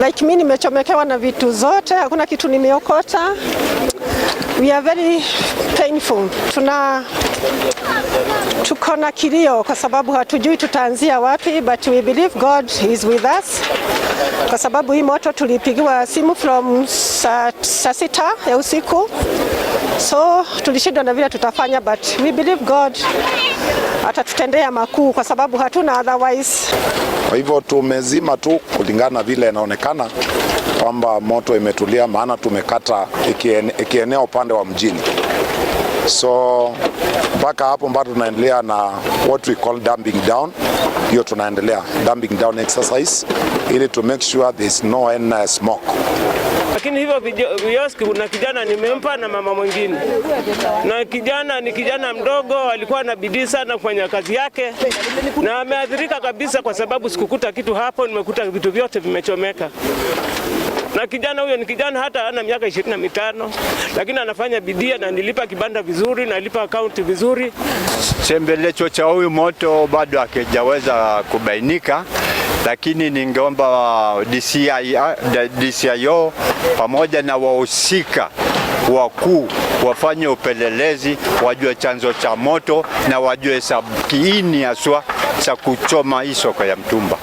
Like mi nimechomekewa na vitu zote, hakuna kitu nimeokota. We are very painful. Tuko na kilio kwa sababu hatujui tutaanzia wapi, but we believe God is with us, kwa sababu hii moto tulipigiwa simu from saa 6 ya usiku, so tulishindwa na vile tutafanya, but we believe God atatutendea makuu kwa sababu hatuna otherwise. Kwa hivyo tumezima tu kulingana na vile inaonekana kwamba moto imetulia, maana tumekata ikienea upande wa mjini. So mpaka hapo bado tunaendelea na what we call dumbing down, hiyo tunaendelea dumbing down exercise ili to make sure there is no any smoke. Lakini hivyo vioski kuna kijana nimempa na mama mwingine, na kijana ni kijana mdogo, alikuwa na bidii sana kufanya kazi yake, na ameathirika kabisa, kwa sababu sikukuta kitu hapo, nimekuta vitu vyote vimechomeka. Na kijana huyo ni kijana hata ana miaka 25, lakini anafanya bidii, ananilipa kibanda vizuri, nalipa akaunti vizuri. Chembelecho cha huyu moto bado hakijaweza kubainika, lakini ningeomba DCI, DCIO pamoja na wahusika wakuu wafanye upelelezi, wajue chanzo cha moto na wajue kiini haswa cha kuchoma hii soko ya mtumba.